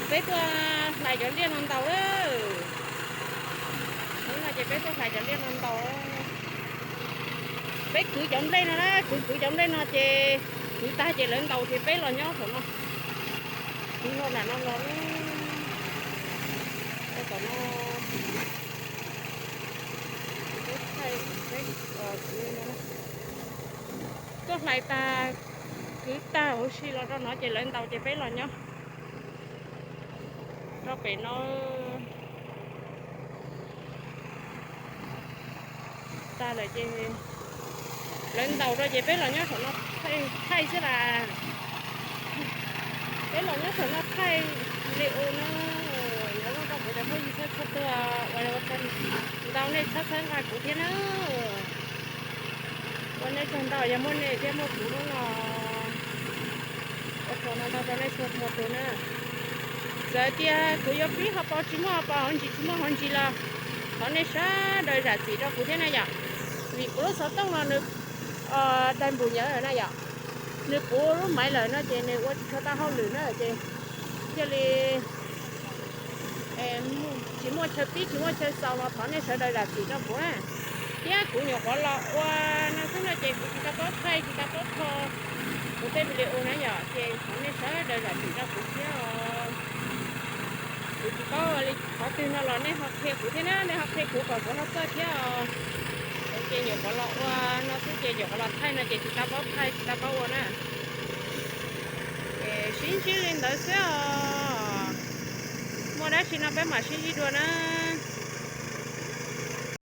Peb tuaj hlais cov liaj no ntaus lawm. Hnub no ces peb tuaj hlais cov liaj no ntaus. Peb kwv cov nplej no na, kwv kwv cov nplej no ces kwv tag ces lawv ntaus ces peb los nyob thaum no. Kwv no nram no los, tom no. Peb thaij, peb kwv no, tuaj hlais tag, kwv tag huv si los rau no ces lawv ntaus ces peb los nyob rau pem no. Tag lawm ces lawv ntaus rau ces peb los nyob saum no thaij xwb las. Peb los nyob saum no thaij li ua na. Nyob zoo rau kuv cov phooj ywg txhua txhua tus uas ntau nej txhawb txhawb nqa kuv thiab na. Ua nej tsaug ntau, yog muaj nej thiab muaj kuv hnub no, ua tsaug ntau ntau rau nej txhua txhua tus na. Txawm tias kuv yuav pib ho pau tsis muaj ho pau, hauv ntsis tsis muaj hauv ntsis los thov nej sawv daws zam txim rau kuv thiab na yom. Vim kuv lub xov tooj no nws dai npus nyawv lawm na yom. Nws puv lub maiv lawm no ces nws ua tsis tshua tau hauj lwm na ces thiaj li tsis muaj chaw pib tsis muaj chaw xaus los thov nej sawv daws zam txim rau kuv na. Thiab kuv nyuam qhuav los ua no xwb no ces kuv tsis tau paub thaij tsis tau paub tho kuv tej video na yom, ces thov nej sawv daws zam txim rau kuv thiab os. Kuv tsis paub li qhov twg no los nej ho qhia kuv thiab na, nej ho qhia kuv kom kuv ho txawj thiab os. Ces nyuam qhuav los ua no xwb ces nyuam qhuav los thaij no ces tsis tau paub thaij tsis tau paub ua na. Ces sib ntsib li ntawd xwb os. Muaj dab tsi no peb mam sib ntsib dua na.